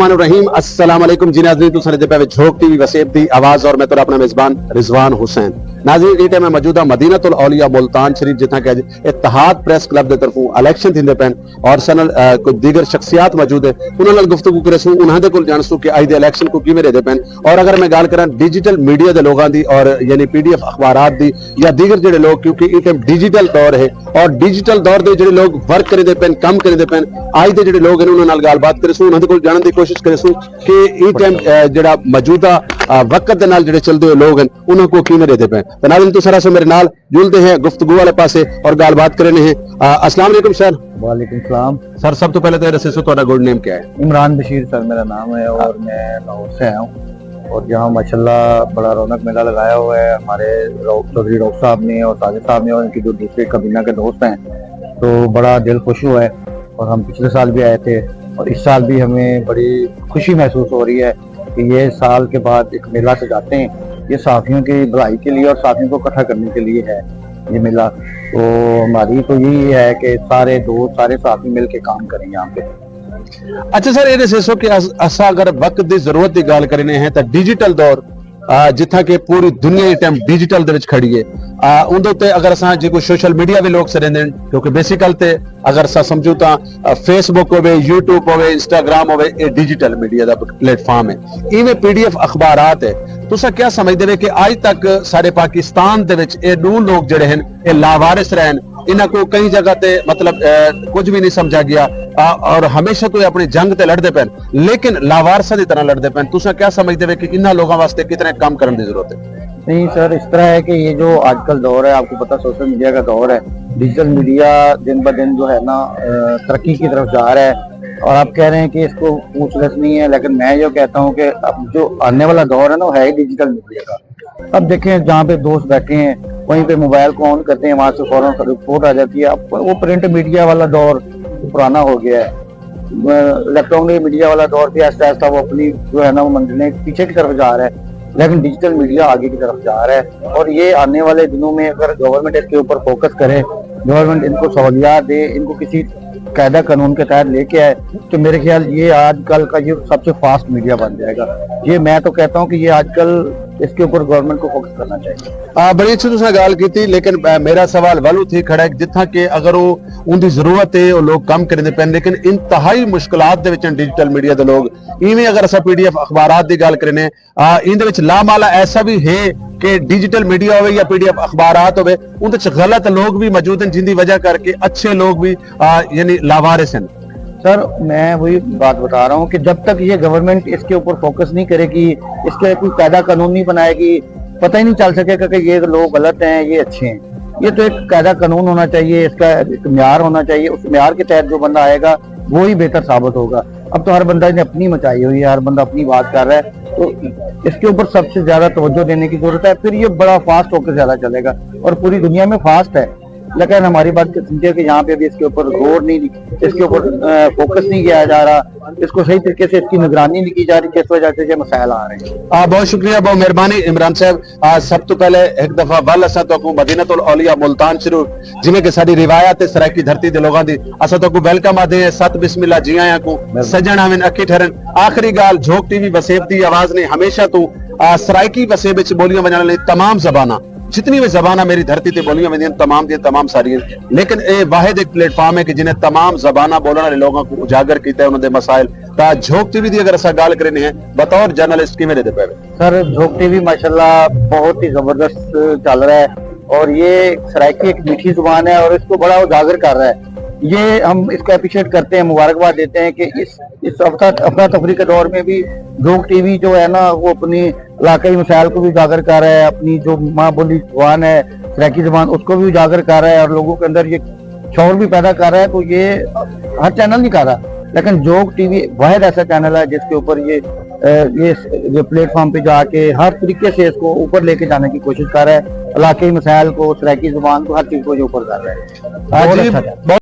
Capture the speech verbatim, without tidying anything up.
الرحمن الرحیم۔ السلام علیکم جی ناظرین، تساں ݙیہدے پئے وے جھوک ٹی وی وسیب دی آواز اور میں تہاݙا اپݨا میزبان رضوان حسین۔ ناظرین، ایں ٹائم میں موجود ہاں مدینۃ الاولیاء ملتان شریف، جتھاں کہ اڄ اتحاد پریس کلب دے طرفوں الیکشن تھیندے پئن اور سنل، آ، کچھ دیگر شخصیات موجود ہیں، انہاں نال گفتگو کریسوں، انہاں دے کول ڄاݨسوں کہ اڄ دے الیکشن کوں کیویں ݙیہدے پئن۔ اور اگر میں ڳالھ کراں ڈیجیٹل میڈیا دے لوگاں دی اور یعنی پی ڈی ایف اخبارات دی یا دیگر جڑے لوگ، کیونکہ ایں ٹائم ڈیجیٹل دور ہے، اور ڈیجیٹل دور دے جڑے لوگ ورک کریندے پئن، کم کریندے پئن، اڄ دے جڑے لوگ ہیں انہاں نال ڳالھ بات کریسوں، انہاں دے کول ڄاݨݨ دی کوشش کریسوں کہ ایں ٹائم، آ، جڑا موجودہ، آ، وقت دے نال جڑے چلدے ہوئے لوگ ہیں انہاں کوں کیویں ݙیہدے پئن۔ تاں ناظرین، تساں رہسو میرے نال، جلدے ہیں گفتگو والے پاسے اور ڳالھ بات کریندے ہیں۔ آ، السلام علیکم سر۔ وعلیکم السلام۔ سر، سب توں پہلے تاں اے ݙسیسو تہاݙا گڈ نیم کیا ہے؟ عمران بشیر سر میرا نام ہے اور میں لاہور سے آیا ہوں، اور یہاں ماشاءاللہ بڑا رونق میلہ لگایا ہوا ہے ہمارے رؤف، چودھری رؤف صاحب نے اور ساجد صاحب نے اور ان کی جو دوسرے کابینہ کے دوست ہیں، تو بڑا دل خوش ہوا ہے۔ اور ہم پچھلے سال بھی آئے تھے اور اس سال بھی ہمیں بڑی خوشی محسوس ہو رہی ہے کہ یہ سال کے بعد ایک میلہ سجاتے ہیں، یہ صحافیوں کی بھلائی کے لیے اور صحافیوں کو اکٹھا کرنے کے لیے ہے یہ میلہ۔ تو ہماری تو یہی ہے کہ سارے دوست، سارے صحافی مل کے کام کریں یہاں پہ۔ اچھا سر، اے ݙسیسو کہ اس-، اساں اگر وقت دی ضرورت دی ڳالھ کریندے ہیں تاں ڈیجیٹل دور، آ، جتھاں کہ پوری دنیا ایں ٹائم ڈیجیٹل دے وچ کھڑی ہے، آ، اوندے تے اگر اساں جیکوں سوشل میڈیا وی لوگ سݙیندے ہیں، کیونکہ بیسیکل تے اگر اساں سمجھوں تاں، آ، فیس بک ہووے، یوٹیوب ہووے، انسٹاگرام ہووے، اے ڈیجیٹل میڈیا دا پلیٹ فارم ہے۔ ایویں پی ڈی ایف اخبارات ہے۔ تساں کیا سمجھدے وے کہ اڄ تک سارے پاکستان دے وچ اے ݙو لوگ جڑے ہیں، اے لاوارث رہن، انہاں کوں کہیں جگہ تے مطلب، آ، کچھ بھی نہیں سمجھا گیا، آ، اور ہمیشہ توں اے اپݨی جنگ تے لڑدے پئن، لیکن لاوارثاں دی طرح لڑدے پئن۔ تساں کیا سمجھدے وے کہ انہاں لوگاں واسطے کتنے کم کرݨ دی ضرورت ہے؟ نہیں سر، اس طرح ہے کہ یہ جو آج کل دور ہے، آپ کو پتا سوشل میڈیا کا دور ہے، ڈیجیٹل میڈیا دن بہ دن جو ہے نا، آ، ترقی کی طرف جا رہا ہے، اور آپ کہہ رہے ہیں کہ اس کو پوچھ گچھ نہیں ہے، لیکن میں یہ کہتا ہوں کہ اب جو آنے والا دور ہے نا، وہ ہے ہی ڈیجیٹل میڈیا کا۔ اب دیکھیں، جہاں پہ دوست بیٹھے ہیں، وہیں پہ موبائل کو آن کرتے ہیں، وہاں سے فوراً رپورٹ آ جاتی ہے۔ اب وہ پرنٹ میڈیا والا دور پرانا ہو گیا ہے۔ الیکٹرانک میڈیا والا دور بھی آہستہ آہستہ وہ اپنی جو ہے نا، وہ منزلیں پیچھے کی طرف جا رہا ہے، لیکن ڈیجیٹل میڈیا آگے کی طرف جا رہا ہے۔ اور یہ آنے والے دنوں میں اگر گورنمنٹ اس کے اوپر فوکس کرے، گورنمنٹ ان کو سہولیات دے، ان کو کسی قاعدہ قانون کے تحت لے کے آئے، تو میرے خیال یہ آج کل کا یہ سب سے فاسٹ میڈیا بن جائے گا۔ یہ میں تو کہتا ہوں کہ یہ آج کل اس کے اوپر گورنمنٹ کو فوکس کرنا چاہیے۔ آ، بڑی اچھی تساں ڳالھ کیتی، لیکن، آ، میرا سوال ولوں تھی کھڑا ہے کہ جتھاں کہ اگر وہ ان دی ضرورت ہے، وہ لوگ کم کریندے پئن، لیکن انتہائی مشکلات دے وچ ہیں ڈیجیٹل میڈیا دے لوگ۔ ایویں اگر اساں پی ڈی ایف اخبارات دی ڳالھ کریندے، آ، ایندے وچ لامالا ایسا بھی ہے کہ ڈیجیٹل میڈیا ہووے یا پی ڈی ایف اخبارات ہووے، اوندے وچ غلط لوگ بھی موجود ہیں، جن دی وجہ کر کے اچھے لوگ بھی، آ، یعنی لاوارث ہیں۔ سر، میں وہی بات بتا رہا ہوں کہ جب تک یہ گورنمنٹ اس کے اوپر فوکس نہیں کرے گی، اس کے کوئی قاعدہ قانون نہیں بنائے گی، پتہ ہی نہیں چل سکے گا کہ یہ لوگ غلط ہیں، یہ اچھے ہیں۔ یہ تو ایک قاعدہ قانون ہونا چاہیے، اس کا ایک معیار ہونا چاہیے، اس معیار کے تحت جو بندہ آئے گا، وہی بہتر ثابت ہوگا۔ اب تو ہر بندہ نے اپنی مچائی ہوئی ہے، ہر بندہ اپنی بات کر رہا ہے، تو اس کے اوپر سب سے زیادہ توجہ دینے کی ضرورت ہے۔ پھر یہ بڑا فاسٹ ہو کے زیادہ چلے گا اور پوری دنیا میں فاسٹ ہے، لیکن ہماری بات کو سمجھے کہ یہاں پہ بھی اس کے اوپر غور نہیں، اس کے اوپر، آ، فوکس نہیں کیا جا رہا، اس کو صحیح طریقے سے اس کی نگرانی نہیں کی جا رہی، جس وجہ سے یہ مسائل آ رہے ہیں۔ آ، بہت شکریہ، بہت مہربانی عمران صاحب۔ آ، سب توں پہلے ہک دفعہ ول اساں تہاکوں مدینۃ الاولیاء ملتان شریف، جیویں کہ ساݙی روایت ہے، سرائیکی دھرتی دے لوگاں دی، اساں تہاکوں ویلکم آہدے ہیں، ست بسم اللہ، جی آیاں کوں، سڄݨ آون اکھی ٹھہرن۔ آخری ڳالھ، جھوک ٹی وی وسیب دی آواز نے ہمیشہ توں، آ، سرائیکی وسیب وچ ٻولیاں ونڄݨ والی تمام زباناں، جتنی وی زباناں میری دھرتی تے ٻولیاں ویندیاں، تمام دیاں تمام ساریاں، لیکن اے واحد ہک پلیٹ فارم ہے کہ جنہیں تمام زباناں ٻولݨ والے لوگاں کوں اجاگر کیتا ہے، انہاں دے مسائل۔ تاں جھوک ٹی وی دی اگر اساں ڳالھ کریندے ہیں، بطور جرنلسٹ کیویں ݙیہدے پئے وے؟ سر، جھوک ٹی وی ماشاءاللہ بہت ہی زبردست چل رہا ہے، اور یہ سرائیکی ایک میٹھی زبان ہے اور اس کو بڑا اجاگر کر رہا ہے۔ یہ ہم اس کو اپریشیٹ کرتے ہیں، مبارکباد دیتے ہیں کہ اس، اس افرا-، افراتفری کے دور میں بھی جھوک ٹی وی جو ہے نا، وہ اپنی علاقائی مسائل کو بھی اجاگر کر رہا ہے، اپنی جو ماں بولی زبان ہے، سرائیکی زبان، اس کو بھی اجاگر کر رہا ہے اور لوگوں کے اندر یہ شعور بھی پیدا کر رہا ہے۔ تو یہ ہر چینل نہیں کر رہا، لیکن جھوک ٹی وی واحد ایسا چینل ہے جس کے اوپر یہ، اے، یہ، یہ پلیٹ فارم پہ جا کے ہر طریقے سے اس کو اوپر لے کے جانے کی کوشش کر رہا ہے، علاقائی مسائل کو، سرائیکی زبان کو، ہر چیز کو یہ اوپر کر رہا ہے۔ ہاں بہت جی، اچھا چینل۔